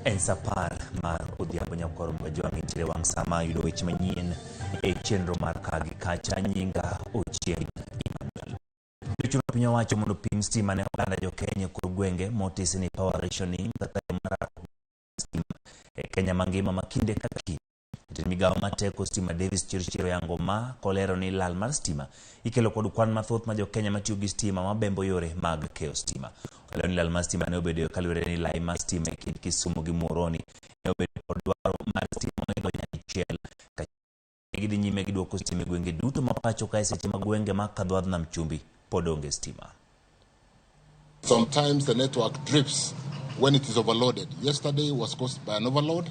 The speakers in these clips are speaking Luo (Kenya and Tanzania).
En sa 10 mar odhiambo nyakwaro Mwajwang' intiere wang' sama yudo weche manyien e chenro mar ka gi kacha. Nyinga Ochieng' Emmanuel. Jochuno piny owacho mondo pim stima ne oganda jo Kenya e kor gwenge motisi ni power rationing kaka yo mar stima e Kenya mangima ma kinde ka kinde. Jatend migawo mar teko stima Davis Chirchir oyango ma kolero ni lal mar stima ikelo kod kwan mathoth ma jo Kenya matiyo gi stima mabembo yore mag keyo stima. Olero ni lal mar stima ne obedoe kaluwore ni lai mar stima e kind Kisumu gi Muhoroni ne obedo kod dwaro mar stima moingo nyadichiel ka gidhi nyime gi duoko stima e gwenge duto ma pacho kae seche ma gwenge ma Kadwadh Nam Chumbi pod onge stima. Sometimes the network trips when it is overloaded. Yesterday was caused by an overload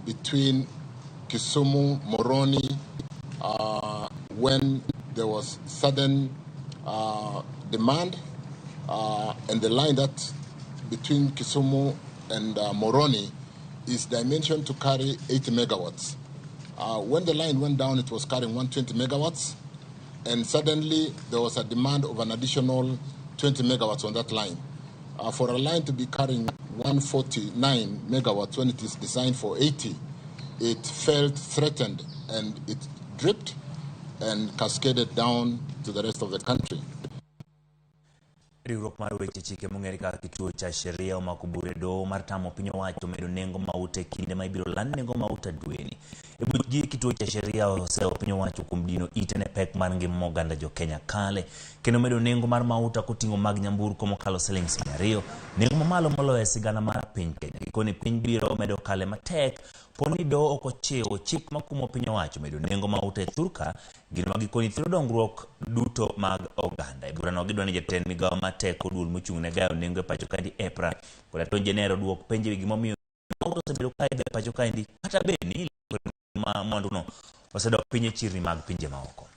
between Kisumu, Moroni, when there was sudden demand, and the line that between Kisumu and Moroni is dimensioned to carry 80 megawatts. When the line went down, it was carrying 120 megawatts, and suddenly there was a demand of an additional 20 megawatts on that line. For a line to be carrying 149 megawatts when it is designed for 80, it felt threatened and it dripped and cascaded down to the rest of the country. Riwruok mar weche chike mong'ere kaka Kituo cha Sheria omako bura e doho mar tamo piny owacho medo nengo mauta e kinde ma ibiro land nengo mauta dweni. E buchgi Kituo cha Sheria osewo piny owacho kuom dino ite ne pek mar ngima ma oganda jo Kenya kale kendo medo nengo mar mauta koting'o mag nyamburko mokalo siling 200, nengo mamalo moloyo e sigana mar piny Kenya. Gikone piny biro medo kale matek poni doho ok ochiwo chik makumo piny owacho medo nengo mauta e thurka gino ma gikoni thiro dongruok duto mag oganda. E burano gidwa ni jatend migawo mar teko duol mochung' ne gayo nengo e pacho kaendi EPRA kod Attorney General duok penjo e wi gimomiyo mauta osebedo ka idho e pacho kaendi kata bed ni ma mwanduno osedok piny e chirni mag pinje maoko.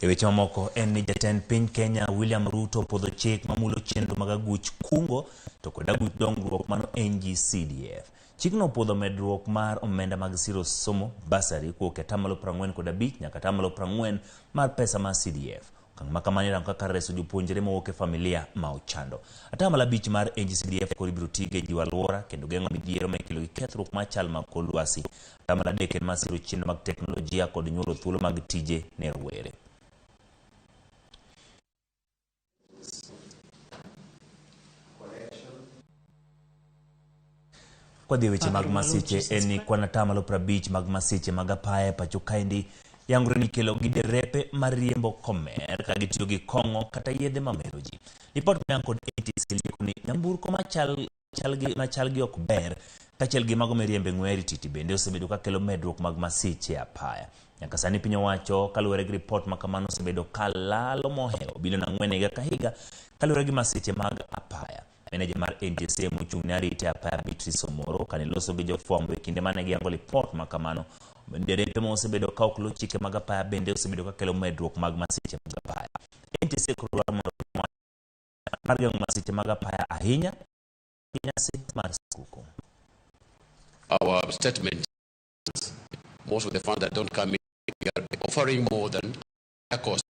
E weche mamoko en ni jatend piny Kenya William Ruto opwodho chik mamulo chenro mag aguch kungo to kod aguch dongruok mano NGCDF. Chikno opwodho medruok mar omenda mag siro somo bursary kowuok e atamalo 45 nyaka atamalo 40 mar pesa mar CDF. Okang' ma kamano irango kaka reso jopuonjre mowuok e familia ma ochando. Atamalo 5 mar NGCDF koro ibiro tigo e jiwo alwora kendo geng'o midhiero ma ikelo gi kethruok mar chal mag kor lwasi. Atamalo 3 en mar siro chenro mag teknolojia kod nyuolo thuolo mag tije ne rowere. Kwadhi e weche mag masiche en ni kwan atamalo 50 mag masiche mag apaya e pacho kaendi yangore ni ikelo gi derepe mar riembo komer ka gitiyo gi kong'o kata yedhe mamero ji. Lipot moyang kod NTC lieko ni nyamburko machal gi ok ber kaachiel gi mago miriembe ng'we rititi bende osebedo ka kelo medruok mag masiche e apaya. Nyaka sani piny owacho kaluwore gi ripot ma kamano osebedo ka lalo mohewo bilion 4 higa ka higa kaluwore gi masiche mag apaya. Meneja mar NTSA mochung' ne arita e apaya Beatrice Omoro kane loso gi jofwambo e kinde mane giyango lipot ma kamano. Derepe ma osebedo ka ok luw chike mag apaya bende osebedo ka kelo medruok mag masiche mag apaya. NTSA koro dwaro mondo piny owacho mar geng'o masiche mag apaya ahinya gi nyasi mar skuku. Our statement, most of the funds that don't come in, we are offering more than cost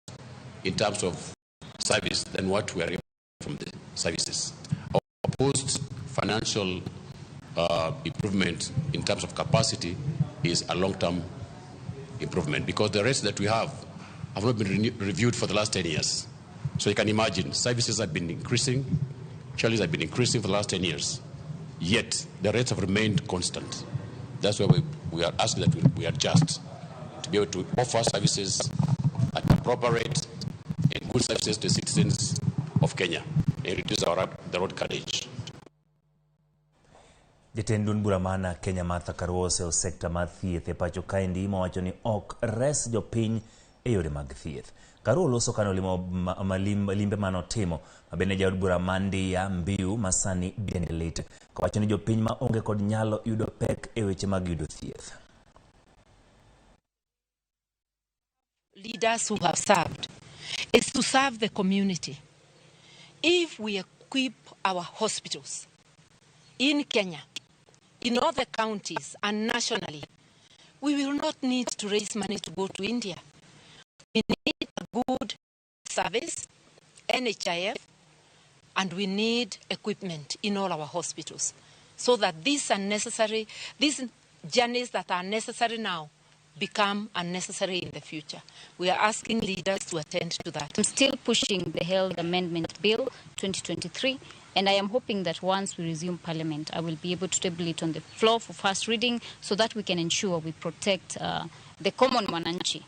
in terms of service than what we are from the services. Our proposed financial improvement in terms of capacity is a long-term improvement because the rates that we have not been reviewed for the last 10 years. So you can imagine services have been increasing, charges have been increasing for the last 10 years, yet the rates have remained constant. That's why we are asking that we adjust to be able to offer services at a proper rate and good services to citizens of Kenya and reduce the road carnage. Jatend duond bura mar Kenya Martha Karua oseyo sekta mar thieth e pacho kaendi mowacho ni ok res jopiny e yore mag thieth. Karua oloso kane olimo limbe manotimo mabende jaod bura ma Ndia Mbiu ma sani dende lit kowacho ni jopiny ma onge kod nyalo yudo pek e weche mag yudo thieth. Leaders who have served is to serve the community. If we equip our hospitals in Kenya, in all the counties and nationally, We will not need to raise money to go to India. We need a good service, NHIF, and we need equipment in all our hospitals so that these journeys that are necessary now become unnecessary in the future. We are asking leaders to attend to that. I'm still pushing the Health Amendment Bill 2023, and I am hoping that once we resume Parliament, I will be able to table it on the floor for first reading so that we can ensure we protect the common mwananchi.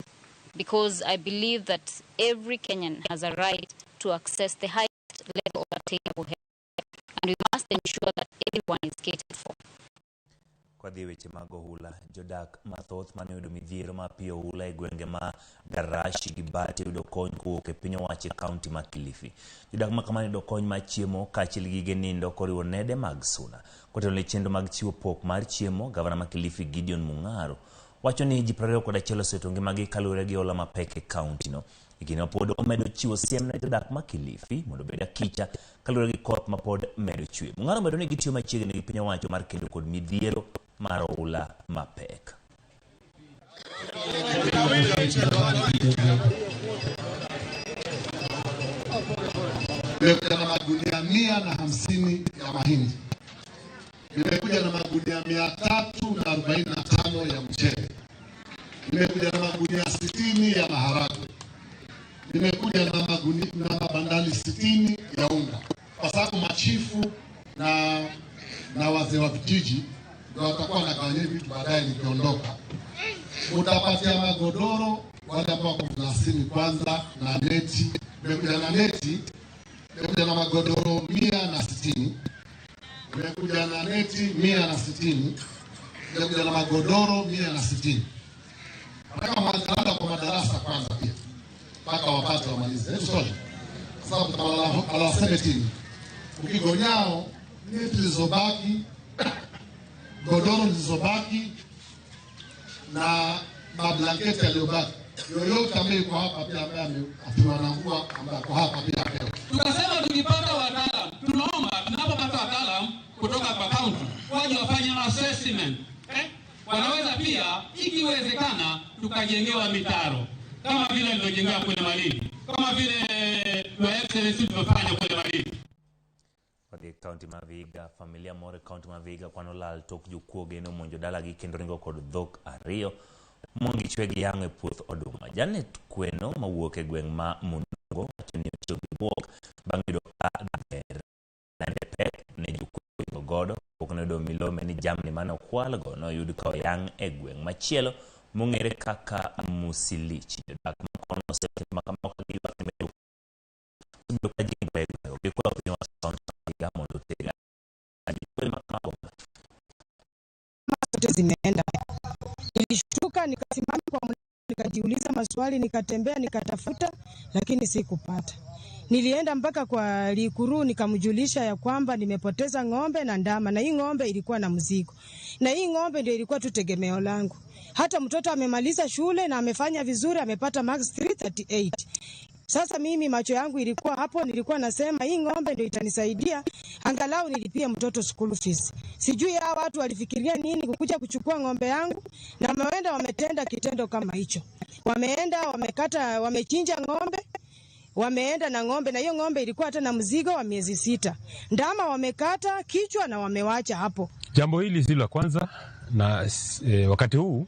Because I believe that every Kenyan has a right to access the highest level of attainable health, and we must ensure that everyone is catered for. Kwadhi e weche mag ohula, jodak mathoth mane oyudo midhiero mar piyo ohula e gwenge ma Garashi gi Bati oyudo kony kowuok e piny owacho e kaunti ma Kilifi. Jodak ma kamano yudo kony mar chiemo kaachiel gi gige nindo koriwo nede mag suna. Kotelo ne chenro mag chiwo pok mar chiemo, gavana ma Kilifi Gideon Mung'aro wacho ni ji 21 oseto ngimagi kaluwore gi hola mapek e kaunti no. E kinde ma pod omedo chiwo siem ne jodak ma Kilifi mondo obed akicha kaluwore gi koth ma pod medo chwe. Mung'aro omedo ni gitiyo machiegni gi piny owacho mar kedo kod midhiero mar ohula mapek. Nimekuja na magunia 150 ya mahindi, nimekuja na magunia 345 ya mchele, nimekuja na magunia 60 ya maharagwe, nimekuja na magunia na mabandali 60 ya unga, kwa sababu machifu na wazee wa vijiji ndio watakuwa wanagawanya vitu baadaye nikiondoka. Utapatia magodoro wale ambao wako mdalasini kwanza na neti. Nimekuja na neti, nimekuja na magodoro 160, nimekuja na neti 160, nimekuja na magodoro 160. Nataka mwanze labda kwa madarasa kwanza pia mpaka wapate wamalize. Hebu sote. Kwa sababu tutalala 17. Ukigonyao neti zilizobaki, godoro zilizobaki na mablanketi yaliyobaki, yoyote ambaye yuko hapa pia ambaye ameathiriwa na mvua ambaye ako hapa pia apewe. Tukasema tukipata wataalamu, tunaomba tunapopata wataalamu kutoka kwa county waje wafanye assessment. Wanaweza pia ikiwezekana tukajengewa mitaro kama vile ilivyojengewa kule Malindi, kama vile Your Excellency tulivyofanya kule Malindi. Wadhi e kaunti ma Vihiga, familia moro e kaunti ma Vihiga kwano lal tok jokuoge ne omonjo dalagi kendo ringo kod dhok ariyo mondo gichwe giyang'o e puoth oduma. Janet Kweno mawuok e gweng' ma Munungo wacho ni otiyo gi bwok bang' yudo ka dher nande pek ne jokuoge godo pok noyudo milome ni jamni mane okwalgo noyud ka oyang' e gweng' machielo mong'ere kaka Musilich. Jodak ma kono osetimo makama ka giywak ni medo osebedo ka ji gweng'go gikwayo piny owacho kaunti ma Vihiga mondo oteg jokuoge ma kamago. Zote zimeenda. Nilishuka nikasimama kwa mlango, nikajiuliza maswali, nikatembea nikatafuta, lakini sikupata. Nilienda mpaka kwa Likuru nikamjulisha ya kwamba nimepoteza ng'ombe na ndama, na hii ng'ombe ilikuwa na mzigo, na hii ng'ombe ndio ilikuwa tu tegemeo langu. Hata mtoto amemaliza shule na amefanya vizuri, amepata marks 338. Sasa mimi macho yangu ilikuwa hapo, nilikuwa nasema hii ng'ombe ndio itanisaidia angalau nilipie mtoto school fees. Sijui hawa watu walifikiria nini kukuja kuchukua ng'ombe yangu, na wameenda wametenda kitendo kama hicho. Wameenda wamekata, wamechinja ng'ombe, wameenda na ng'ombe, na hiyo ng'ombe ilikuwa hata na mzigo wa miezi 6. Ndama wamekata kichwa na wamewacha hapo. Jambo hili si la kwanza, na wakati huu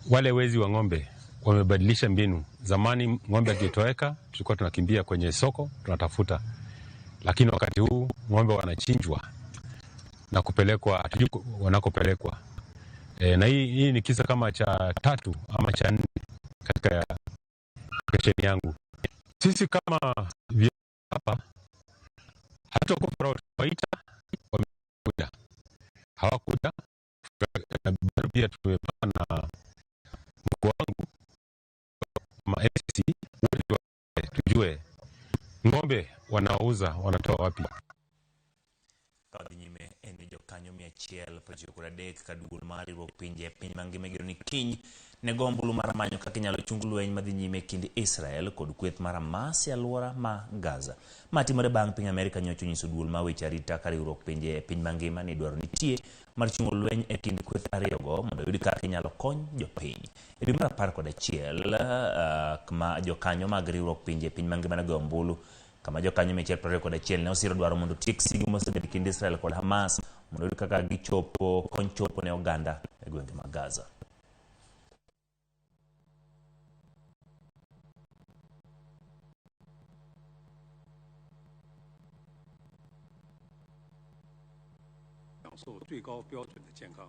wale wezi wa ng'ombe wamebadilisha mbinu. Zamani ng'ombe akitoweka tulikuwa tunakimbia kwenye soko tunatafuta, lakini wakati huu ng'ombe wanachinjwa na kupelekwa, hatujui wanakopelekwa. Na hii ni kisa kama cha 3 ama cha 4 katika location yangu. Sisi kama viongozi hapa hatutakuwa proud kuwaita, wamekuja. Hawakuja, na bado pia tumepanga na mkuu wangu ma ACC wote tujue ng'ombe wanaouza wanatoa wapi. Kadhi nyime en ni jokanyo 193 ka duol mar riwruok pinje e piny mangima igeno ni kiny ne go ombulu mar manyo kaka inyalo chung lweny madhi nyime e kind Israel kod kweth mar Hamas e alwora ma Gaza. Ma timore bang' piny Amerka nyocha onyiso duol ma weche arita ka riwruok pinje e piny mangima ni dwaro nitie mar chungo lweny e kind kweth ariyogo mondo oyud kaka inyalo kony jopiny. E dwe mar 11 ma jokanyo mag riwruok pinje e piny mangima ne goyo ombulu kama jokanyo 121 ne osiro dwaro mondo otiek sigu mosebedo e kind Israel kod Hamas mondo oyud kaka gichopo kony chopo ne oganda e gwenge mag Gaza. 享受最高标准的健康。